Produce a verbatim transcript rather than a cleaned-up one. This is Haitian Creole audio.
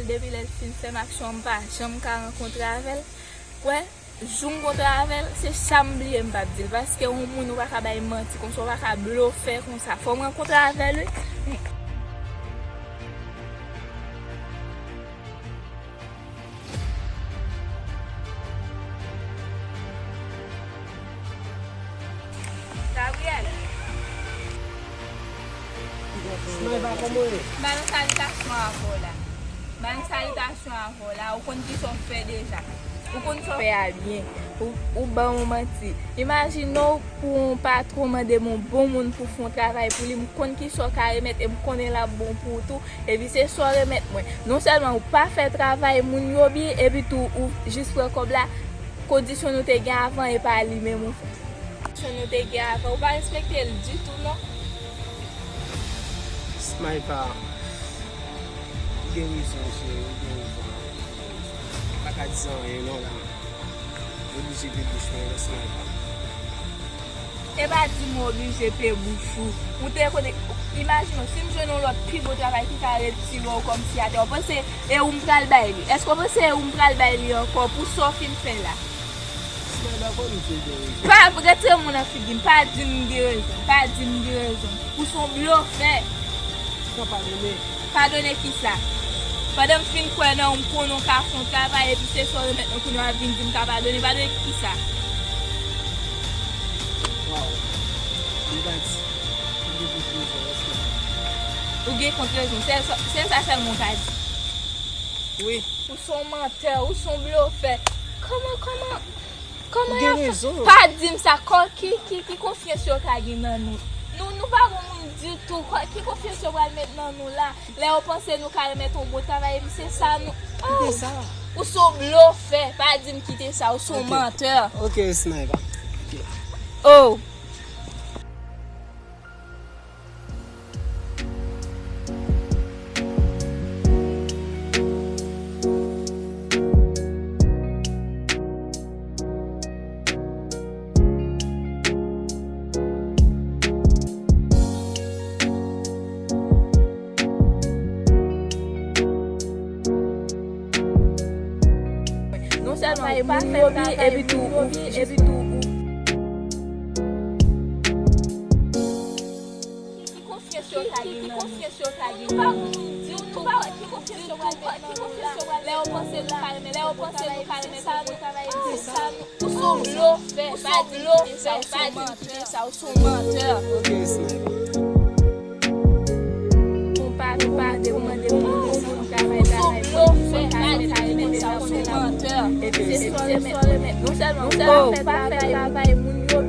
Depi lè l fin fè m aksyon, m pa janm ka rankontre avè l. Wè, jou m kontre avè l, se sa m bliye m p ap di l. Paske yon moun ou pa ka bay manti konsa, ou pa ka blofè konsa. Fò m rankontre avè l, wi. Gabriel. Sniper, kòman w ye? M ba nou salitasyon avè w la. M ba nou salitasyon avè w la. Ou konn kisa w fè deja. Ou konn sa w fè a byen. Ou, ou ban yon manti. Imajine w pou yon patwon mande m yon bon moun pou fè yon travay pou li. M konn kisa w ka remèt e m konnen l ap bon pou ou tou. Epi se sa w remèt mwen. Non sèlman ou pa fè travay moun yo byen, epi tou ou jis pran kòb la. Kondisyon nou te gen avan, e pa li menm ou fè. Kondisyon nou te gen avan, ou pa respekte l ditou, non. Sniper, ou gen rezon, cheri, ou gen rezon. M pa ka di anyen, non, la. Oblije pe bouch mwen, Sniper. E pa di m oblije pe bouch ou. Ou te konnen, imajine w, si m jwenn yon lòt pi bon travay ki ka retire w kòmsi atè, w panse e ou m pral bay li? Èske w panse e ou m pral bay li ankò pou sa w fin fè la? Sniper, kòman m te gen rezon? Pa retire m nan figi m, pa di m gen rezon, pa di m gen rezon. Ou se yon blofè. Mwen padone. Padone kisa? Pandan m fin kwè nan ou, m konnen w ka fè yon travay, epi se sa w remèt mwen kounye a w ap vin di m ka padone. Padone kisa? Waw. M pa di. M gen kont rezon, èske? Ou gen kont rezon. Se sa, se sa sèlman w ka di. Wi. Ou se yon mantè, ou se yon blofè. Kòman, kòman? Kòman y ap fè? Pa di m sa, kò, ki, ki, ki konfyans yo ka gen nan nou? Nou, nou pa bon moun ditou. Kò, ki konfyans yo pral met nan nou la? Lè yo panse nou ka remèt yon bon travay, epi se sa nou. Oh! Ou se yon blofè. Pa di m kite sa, ou se yon mantè. Ok, Sniper. Ok. Oh! Non sèlman ou pa fè travay, epi tou ou, epi tou ou. Ki konfyans yo ka gen nan nou? Ki konfyans yo ka gen nan nou? Ki konfyans yo ka gen nan nou la? Lè yo panse nou ka remèt, lè yo panse nou ka remèt sa nou travay, se sa nou. Ou se yon blofè, pa di m kite sa, ou se yon mantè, ou se yon mantè. Ok, Sniper. Ou pa, ou pa demande moun pou travay, travay, blofè, pa di m kite sa, ou se yon mantè. Epi se sa w remèt, non sèlman ou pa fè travay moun yo,